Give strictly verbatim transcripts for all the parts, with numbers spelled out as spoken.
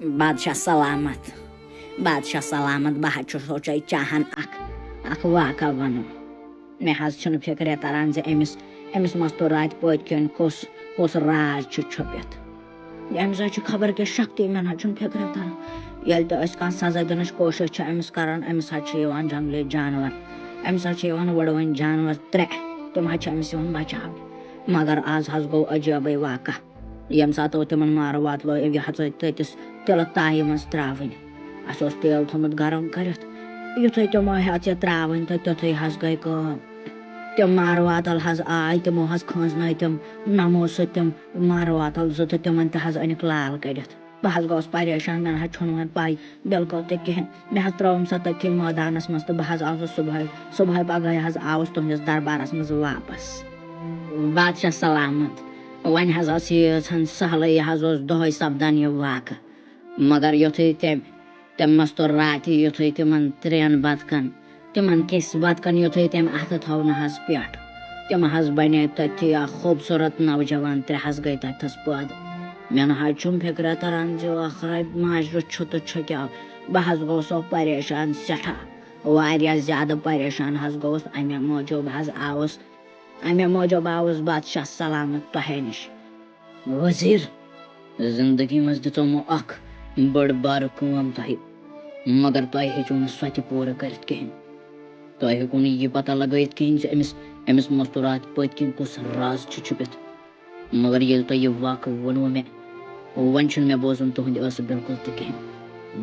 بادشاہ سلامت، بادشاہ سلامت، بہٕ حظ چھُسو تۄہہِ چاہان اکھ، اکھ واقعہ وَنُن۔ مےٚ حظ چھُنہٕ فِکرِ تَران زِ أمِس، أمِس مستوراتہِ پٔتۍ کِنۍ کُس، کُس راز چھُ چھُپِتھ۔ أمِس حظ چھُ خبر کیٛاہ شکتی، مےٚ نہ حظ چھُنہٕ فِکرِ تَران۔ ییٚلہِ تہِ أسۍ کانٛہہ سزا دِنٕچ کوٗشِش چھِ أمِس کَران، أمِس حظ چھِ یِوان جنٛگلی جانور، أمِس حظ چھِ یِوان وٕڑوٕنۍ جانور ترٛےٚ، تِم حظ چھِ أمِس یِوان بچاونہِ۔ مگر آز حظ گوٚو عجیٖبٕے واقعہ۔ ییٚمہِ ساتہٕ تِمن مارٕ واتلو، یہِ حظ ٲسۍ تٔتِس تِلہٕ تایہِ منٛز ترٛاوٕنۍ۔ اَسہِ اوس تیٖل تھوٚمُت گرم کٔرِتھ۔ یُتھُے تِمو ہیٚژ یہِ ترٛاوٕنۍ تہٕ تیُتھُے حظ گٔے کٲم۔ تِم مارٕ واتل حظ آے، تِمو حظ کھٲنٛزنٲے تِم نَمو سۭتۍ تِم مارٕ واتل زٕ تہٕ تِمن تہِ حظ أنِکھ لال کٔرِتھ۔ بہٕ حظ گوٚوُس پریشان، مےٚ نہ حظ چھُنہٕ وۄنۍ پَے بِلکُل تہِ کِہیٖنۍ۔ مےٚ حظ ترٛٲوٕم سۄ تٔتھی مٲدانَس منٛز تہٕ بہٕ حظ آوُس صُبحٲے، صُبحٲے پگہٲے حظ آوُس تُہٕنٛدِس دربارَس منٛز واپس۔ بادشاہ سلامت۔ وۄنۍ حظ ٲس ییٖژ ہن سہلٕے، یہِ حظ اوس دۄہَے سپدان یہِ واقعہٕ۔ مگر یُتھُے تٔمۍ، تٔمۍ مستوراتہِ یُتھُے تِمن ترٛٮ۪ن بتکن، تِمن کِس بتکن یُتھُے تٔمۍ اَتھٕ تھوونہٕ حظ پٮ۪ٹھ، تِم حظ بنے تٔتھی اکھ خوٗبصوٗرت نوجوان ترٛےٚ حظ گٔے تَتھَس پٲدٕ۔ مےٚ نہ حظ چھُم فِکرِ تران زِ ٲخرَے ماجرٕ چھُ تہٕ چھُ کیٛاہ۔ بہٕ حظ گوٚوسو پریشان سٮ۪ٹھاہ، واریاہ زیادٕ پریشان حظ گوٚوُس۔ اَمے موٗجوٗب حظ آوُس، اَمے موٗجوٗب آوُس بادشاہ سلامت تۄہے نِش۔ وزیر، زندگی منٛز دِژو مےٚ اکھ بٔڑ بارٕ کٲم تۄہہِ، مگر تۄہہِ ہیٚچو نہٕ سۄ تہِ پوٗرٕ کٔرِتھ کِہیٖنۍ۔ تۄہہِ ہیٚکو نہٕ یہِ پتہ لگٲیِتھ کِہیٖنۍ زِ أمِس، أمِس مستورات پٔتۍ کِنۍ کُس راز چھُ چھُپِتھ۔ مگر ییٚلہِ تۄہہِ یہِ واقعہٕ ووٚنوٕ مےٚ، وۄنۍ چھُنہٕ مےٚ بوزُن تُہُنٛدِ ٲسہٕ بِلکُل تہِ کِہیٖنۍ۔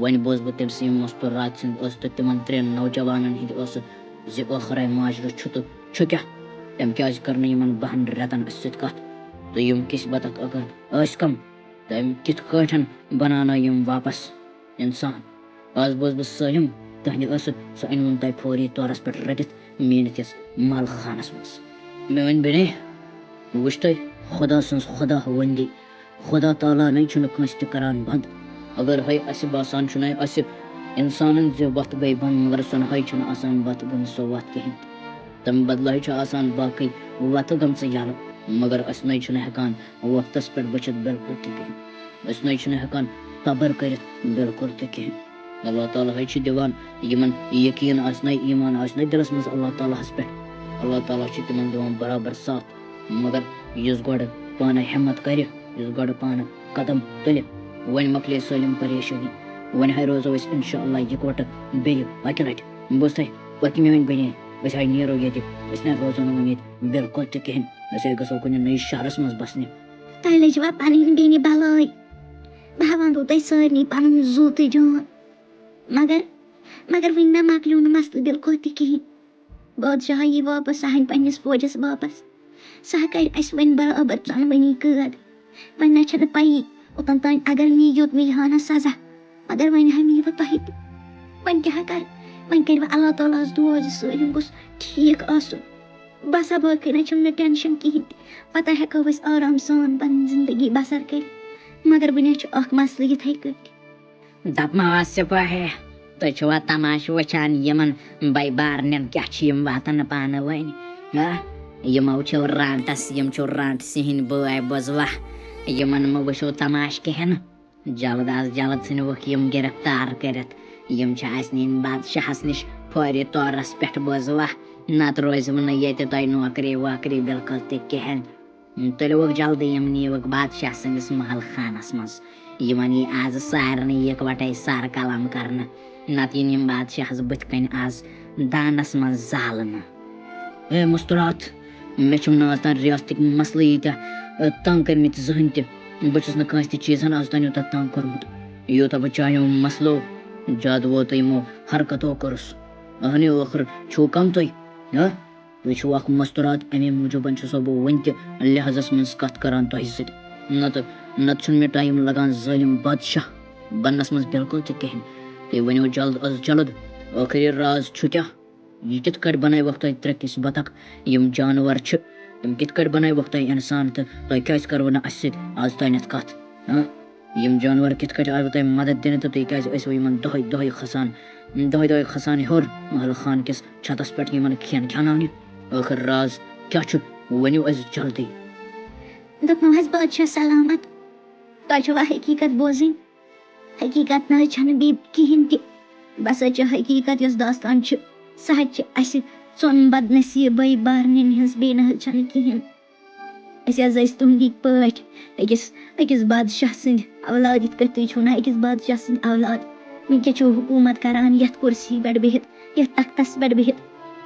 وۄنۍ بوز بہٕ تٔمۍ سٕے مستورات سٕنٛدِ ٲسہٕ تہٕ تِمن ترٛٮ۪ن نوجوانن ہٕنٛدِ ٲسہٕ زِ ٲخرے ماجرٕ چھُ تہٕ چھُ کیٛاہ؟ تٔمۍ کیٛازِ کٔر نہٕ یِمن بَہَن رٮ۪تن اَسہِ سۭتۍ کَتھ؟ تہٕ یِم کِس بَتَکھ اگر ٲسۍ کَم، تٔمۍ کِتھ کٲٹھۍ بَناونٲو یِم واپَس اِنسان؟ آز بوز بہٕ سٲلِم تُہٕنٛدِ ٲسہٕ، سُہ أنۍوُن تۄہہِ فوری طورَس پٮ۪ٹھ رٔٹِتھ میٛٲنِس یَتھ مَل خانَس منٛز۔ میٛٲنۍ بیٚنے، وٕچھ تۄہہِ خۄدا سٕنٛز خۄدا وندی، خۄدا تعالیٰ نَے چھُنہٕ کٲنٛسہِ تہِ کَران بنٛد۔ اگر ہے اَسہِ باسان چھُنَے اَسہِ اِنسانَن زِ وَتھ گٔے بنٛد، مگر سۄ نَے چھُنہٕ آسان وَتھ گٔمٕژ سۄ وَتھ کِہیٖنۍ۔ تَمہِ بدلہٕ ہے چھِ آسان باقٕے وَتہٕ گٔمژٕ یَلہٕ، مگر أسۍ نَے چھِنہٕ ہٮ۪کان وقتَس پٮ۪ٹھ بٔچھِتھ بِلکُل تہِ کِہیٖنۍ۔ أسۍ نَے چھِنہٕ ہٮ۪کان صبر کٔرِتھ بِلکُل تہِ کِہیٖنۍ۔ اللہ تعالیٰ ہے چھِ دِوان یِمَن یقیٖن آسہِ نَے، ایٖمان آسہِ نَے دِلَس منٛز اللہ تعالیٰ ہَس پٮ۪ٹھ، اللہ تعالیٰ چھِ تِمَن دِوان برابر ساتھ۔ مگر یُس گۄڈٕ پانہٕ ہمت کَرِ، یُس گۄڈٕ پانہٕ قدم تُلہِ، وۄنۍ مۄکلے سٲلِم پریشٲنی۔ وۄنۍ ہے روزو أسۍ اِنشاء اللہ یِکوَٹہٕ بیٚیہِ اَکہِ لَٹہِ۔ بوز تۄہہِ، پٔکِو میٛٲنۍ بیٚنہِ، أسۍ ہے نیرو ییٚتہِ، أسۍ نہ روزو نہٕ وۄنۍ ییٚتہِ بِلکُل تہِ کِہیٖنۍ۔ أسۍ ہے گژھو کُنہِ نٔیِس شہرَس منٛز بَسنہِ۔ تۄہہِ لٔجوا پَنٕنۍ بیٚنہِ بَلٲے؟ بہٕ ہا وَنہو تۄہہِ سارنٕے پَنُن زُو تہٕ جان۔ مگر، مگر وٕنہِ نہ مۄکلیو نہٕ مسلہٕ بِلکُل تہِ کِہیٖنۍ۔ بادشاہ یی واپس، سُہ ہَنہِ پنٛنِس فوجَس واپس۔ سُہ ہا کَرِ اَسہِ وۄنۍ برابر ژۄنؤنی قٲد۔ وۄنۍ نہ چھَنہٕ پَیی، اوٚتَن تام اگر مےٚ یوٚت مےٚ یہِ ہانا سزا، مگر وۄنۍ ہا مےٚ یہِ وۄنۍ تۄہہِ تہِ۔ وۄنۍ کیٛاہ ہا کَرٕ؟ وۄنۍ کٔرِو اللہ تعالیٰ ہَس دُعا زِ سٲلِم گوٚژھ ٹھیٖک آسُن۔ بس ہا، باقٕے نہ چھُم نہٕ ٹٮ۪نشَن کِہیٖنۍ تہِ۔ پَتہٕ ہٮ۪کو أسۍ آرام سان پَنٕنۍ زندگی بسر کٔرِتھ۔ مگر وٕنہِ چھُ اَکھ مسلہٕ یِتھَے کٲٹھۍ۔ دَپہٕ مَو سِپاہی، تُہۍ چھِوا تماشہٕ وٕچھان یِمَن بَے بارنٮ۪ن کیٛاہ چھِ یِم واتان پانہٕ ؤنۍ؟ ہا؟ یِمو چھِ رانٛٹَس، یِم چھِ رانٛٹسہِ ہِنٛدۍ بٲے بوزوا؟ یِمَن مہٕ وٕچھِو تماشہٕ کِہیٖنۍ۔ جلد از جلد ژھٕنِوُکھ یِم گرفتار کٔرِتھ۔ یِم چھِ اَسہِ نِنۍ بادشاہَس نِش فوری طورَس پٮ۪ٹھ بوزوا، نَتہٕ روزِوٕ نہٕ ییٚتہِ تۄہہِ نوکری ووکری بِلکُل تہِ کِہیٖنۍ۔ تُلِوُکھ جلدی یِم، نِیوُکھ بادشاہ سٕنٛدِس محل خانَس منٛز۔ یِمَن یی آز سارنٕے یِکوَٹَے سر قلم کرنہٕ، نَتہٕ یِن یِم بادشاہَس بٕتھِ کَنۍ آز دانَس منٛز زالنہٕ۔ اے مستورات، مےٚ چھُم نہٕ آز تام ریاستٕکۍ مسلہٕ ییٖتیٛاہ، اے، تنگ کٔرمٕتۍ زٕہٕنۍ تہِ۔ بہٕ چھُس نہٕ کٲنٛسہِ تہِ چیٖزَن آز تام یوٗتاہ تنگ کوٚرمُت، یوٗتاہ بہٕ چانیو مسلو، جادوو تہٕ یِمو حرکتو کوٚرُس۔ اہنہِ ٲخٕر چھُو کم تُہۍ، ہا؟ تُہۍ چھِو اکھ مستورات، اَمے موٗجوٗبَن چھُسو بہٕ وٕنہِ تہِ لحاظَس منٛز کَتھ کران تۄہہِ سۭتۍ۔ نَتہٕ، نَتہٕ چھُنہٕ مےٚ ٹایم لگان ظٲلِم بادشاہ بننَس منٛز بِلکُل تہِ کِہیٖنۍ۔ تُہۍ ؤنِو جلد از جلد، ٲخٕر یہِ راز چھُ کیٛاہ؟ یہِ کِتھ کٲٹھۍ بنٲوِکھ تۄہہِ ترٛےٚ کِس بطخ؟ یِم جانور چھِ، تِم کِتھ کٲٹھۍ بنٲوِکھ تۄہہِ اِنسان تہٕ تۄہہِ کیٛازِ کٔروٕ نہٕ اَسہِ سۭتۍ آز تانٮ۪تھ کَتھ؟ ہاں؟ یِم جانور کِتھ کٲٹھۍ آیوٕ تۄہہِ مدد دِنہٕ تہٕ تُہۍ کیٛازِ ٲسِو یِمن دۄہے دۄہے کھسان، دۄہے دۄہے کھسان ہیوٚر محل خان کِس چھتس پٮ۪ٹھ یِمن کھٮ۪ن کھٮ۪ناونہِ؟ ٲخٕر راز کیٛاہ چھُ؟ ؤنِو اَسہِ جلدی۔ دوٚپمو حظ بادشاہ سلامت، تۄہہِ چھوا حقیٖقت بوزٕنۍ؟ ہے، حقیٖقت نہ حظ چھَنہٕ بیٚیہِ کِہیٖنۍ تہِ۔ بس حظ چھِ حقیٖقت، یۄس داستان چھِ، سۄ حظ چھِ اَسہِ ژۄن بدنصیٖبَے بارنٮ۪ن ہٕنٛز، بیٚیہِ نہ حظ چھَنہٕ کِہیٖنۍ۔ أسۍ حظ ٲسۍ تُہٕنٛدی پٲٹھۍ أکِس، أکِس بادشاہ سٕنٛدۍ اولاد، یِتھ کٔنۍ تُہۍ چھِو نہ أکِس بادشاہ سٕنٛدۍ اولاد۔ وٕنکٮ۪س چھِو حکوٗمت کران یَتھ کُرسی پٮ۪ٹھ بِہِتھ، یَتھ تختَس پٮ۪ٹھ بِہِتھ۔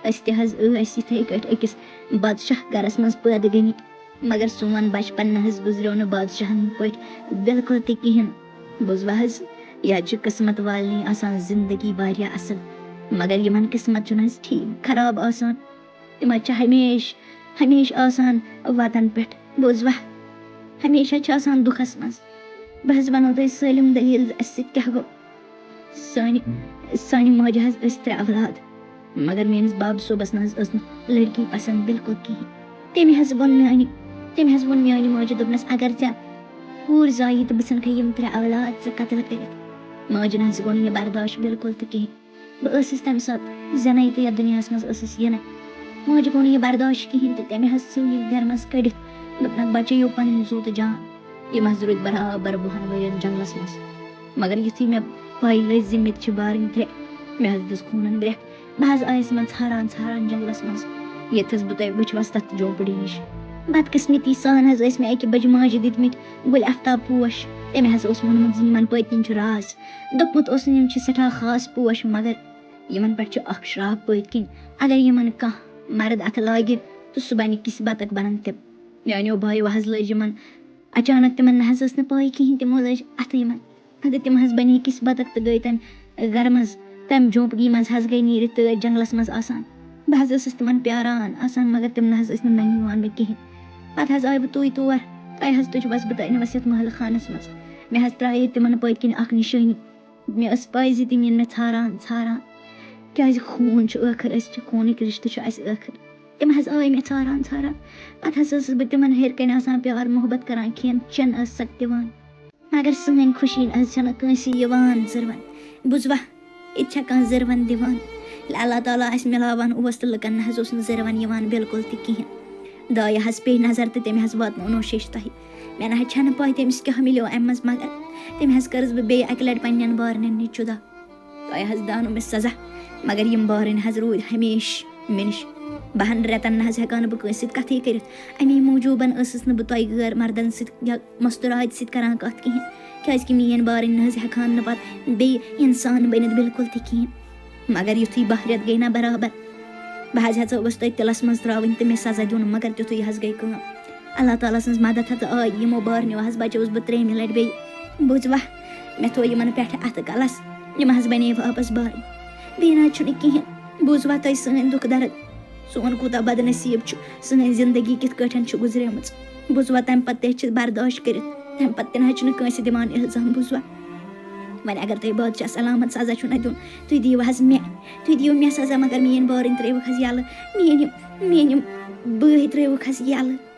أسۍ تہِ حظ ٲسۍ یِتھَے کٔٹھۍ أکِس بادشاہ گرَس منٛز پٲدٕ گٔمٕتۍ، مگر سون بچپن نہ حظ گُزریو نہٕ بادشاہن پٲٹھۍ بالکل تہِ کِہیٖنۍ۔ بوٗزوا حظ، یہِ حظ چھِ قٕسمت والنٕے آسان زندگی واریاہ اَصٕل، مگر یِمن قٕسمت چھُنہٕ حظ ٹھیٖک خراب آسان۔ تِم حظ چھِ ہمیشہٕ، ہمیشہٕ آسان وَتَن پٮ۪ٹھ، بوٗزوا؟ ہمیشہٕ چھِ آسان دُکھَس منٛز۔ بہٕ حظ وَنو تۄہہِ سٲلِم دٔلیٖل زِ اَسہِ سۭتۍ کیٛاہ گوٚو۔ سانہِ، سانہِ ماجہِ حظ ٲسۍ ترٛےٚ اولاد، مگر میٛٲنِس بَب صٲبَس نہ حظ ٲس نہٕ لٔڑکی پَسنٛد بالکل کِہیٖنۍ۔ تٔمۍ حظ ووٚن میٛانہِ، تٔمۍ حظ ووٚن میٛانہِ ماجہِ، دوٚپنَس، اگر ژےٚ کوٗر زایہِ تہٕ بہٕ ژھٕنکھے یِم ترٛےٚ اولاد ژٕ قتل کٔرِتھ۔ ماجہِ نہ حظ گوٚو نہٕ یہِ برداش بالکل تہِ کِہیٖنۍ۔ بہٕ ٲسٕس تَمہِ ساتہٕ زٮ۪نَے تہٕ یَتھ دُنیاہَس منٛز ٲسٕس یِنَے۔ ماجہِ گوٚو نہٕ یہِ برداش کِہیٖنۍ تہٕ تٔمۍ حظ ژھٕن یہِ گَرٕ منٛز کٔڑِتھ۔ دوٚپنَکھ، بَچٲیِو پَنٕنۍ زُو تہٕ جان۔ یِم حظ روٗدۍ برابر وُہَن ؤرِیَن جنٛگلَس منٛز۔ مگر یُتھُے مےٚ پَے لٔج زِ مےٚ تہِ چھِ بارٕنۍ ترٛےٚ، مےٚ حظ دِژ خوٗنَن گرٛٮ۪کھ۔ بہٕ حظ آیَس یِمَن ژھاران ژھاران جنٛگلَس منٛز، ییٚتہِ حظ بہٕ تۄہہِ وٕچھوَس تَتھ جھونپڑی نِش۔ بدقٕسمتی سان حظ ٲسۍ مےٚ اَکہِ بَجہِ ماجہِ دِتمٕتۍ گُلۍ افتاب پوش۔ تٔمۍ حظ اوس ووٚنمُت زِ یِمَن پٔتۍ کِنۍ چھُ راز۔ دوٚپمُت اوسُن، یِم چھِ سٮ۪ٹھاہ خاص پوش، مگر یِمَن پٮ۪ٹھ چھُ اَکھ شرٛاکھ پٔتۍ کِنۍ۔ اگر یِمَن کانٛہہ مرد اَتھٕ لاگہِ، تہٕ سُہ بَنہِ کِس بَتَک بَنَن تِم۔ میٛانیو بایو حظ لٲج یِمَن اچانک، تِمَن نہ حظ ٲس نہٕ پَے کِہیٖنۍ، تِمو لٲج اَتھٕ یِمَن۔ اگر تِم حظ بَنے کِس بَتَک تہٕ گٔے تَمہِ گَرٕ منٛز، تَمہِ جھونپڑی منٛز حظ گٔے نیٖرِتھ تہٕ جنٛگلَس منٛز آسان۔ بہٕ حظ ٲسٕس تِمَن پیاران آسان، مگر تِم نہ حظ ٲسۍ نہٕ نَنہِ یِوان مےٚ کِہیٖنۍ۔ پَتہٕ حظ آیہِ بہٕ توٗرۍ تور، تۄہہِ حظ تُجوَس بہٕ تۄہہِ نِمَس یَتھ محلہٕ خانَس منٛز۔ مےٚ حظ ترٛایے تِمَن پٔتۍ کِنۍ اَکھ نِشٲنی۔ مےٚ ٲس پَے زِ تِم یِن مےٚ ژھاران ژھاران، کیٛازِ خوٗن چھُ ٲخٕر، أسۍ چھِ خوٗنٕکۍ، رِشتہٕ چھُ اَسہِ ٲخٕر۔ تِم حظ آے مےٚ ژھاران ژھاران۔ پَتہٕ حظ ٲسٕس بہٕ تِمَن ہیٚرِ کَنہِ آسان پیار محبت کَران، کھٮ۪ن چٮ۪ن ٲسَکھ دِوان۔ مگر سٲنۍ خوشی نہ حظ چھَنہٕ کٲنٛسی یِوان زٕروَن۔ بوٗزوا، ییٚتہِ چھا کانٛہہ زٕروَن دِوان؟ ییٚلہِ اللہ تعالیٰ اَسہِ مِلاوان اوس تہٕ لُکَن نہ حظ اوس نہٕ زٕروَن یِوان بالکل تہِ کِہیٖنۍ۔ دایہِ حظ پیٚیہِ نظر تہٕ تٔمۍ حظ واتنوونو شیٚچھ تۄہہِ۔ مےٚ نہ حظ چھَنہٕ پَے تٔمِس کیٛاہ مِلیو اَمہِ منٛز، مگر تٔمۍ حظ کٔرٕس بہٕ بیٚیہِ اَکہِ لَٹہِ پنٛنٮ۪ن بارنٮ۪ن نِش جُدا۔ تۄہہِ حظ دانو مےٚ سزا، مگر یِم بارٕنۍ حظ روٗدۍ ہمیشہٕ مےٚ نِش۔ بَہَن رٮ۪تَن نہ حظ ہٮ۪کان بہٕ کٲنٛسہِ سۭتۍ کَتھٕے کٔرِتھ۔ اَمی موٗجوٗبَن ٲسٕس نہٕ بہٕ تۄہہِ غٲر مردَن سۭتۍ یا مستوٗراتہِ سۭتۍ کَران کَتھ کِہیٖنۍ، کیٛازِکہِ میٛٲنۍ بارٕنۍ نہ حظ ہٮ۪کہٕ ہَن نہٕ پَتہٕ بیٚیہِ اِنسان بٔنِتھ بالکل تہِ کِہیٖنۍ۔ مگر یُتھُے باہ رٮ۪تھ گٔے نہ برابر، بہٕ حظ ہٮ۪ژٕوَس تۄہہِ تِلَس منٛز ترٛاوٕنۍ تہٕ مےٚ سزا دیُن، مگر تیُتھُے حظ گٔے کٲم۔ اللہ تعالیٰ سٕنٛز مدد ہٮ۪تھ آے، یِمو بارنیو حظ بچٲوٕس بہٕ ترٛیٚیِمہِ لٹہِ بیٚیہِ۔ بوٗزوا، مےٚ تھوو یِمن پٮ۪ٹھٕ اَتھٕ کلس، یِم حظ بنے واپس بارٕنۍ۔ بیٚیہِ نہ حظ چھُنہٕ کِہیٖنۍ۔ بوٗزوا تۄہہِ سٲنۍ دُکھ درد، سون کوٗتاہ بدنصیٖب چھُ، سٲنۍ زندگی کِتھ کٲٹھۍ چھِ گُزریمٕژ۔ بوٗزوا، تَمہِ پتہٕ تہِ چھِ برداشت کٔرِتھ، تَمہِ پتہٕ تہِ نہ حظ چھُنہٕ کٲنٛسہِ دِوان الزام۔ بوٗزوا، وۄنۍ اگر تۄہہِ بادشاہ سلامت سزا چھُو نہ دیُن، تُہۍ دِیِو حظ مےٚ، تُہۍ دِیِو مےٚ سزا، مگر میٛٲنۍ بارٕنۍ ترٛٲیوُکھ حظ یَلہٕ، میٛٲنۍ یِم، میٛٲنۍ یِم بٲے ترٛٲیوُکھ حظ یَلہٕ۔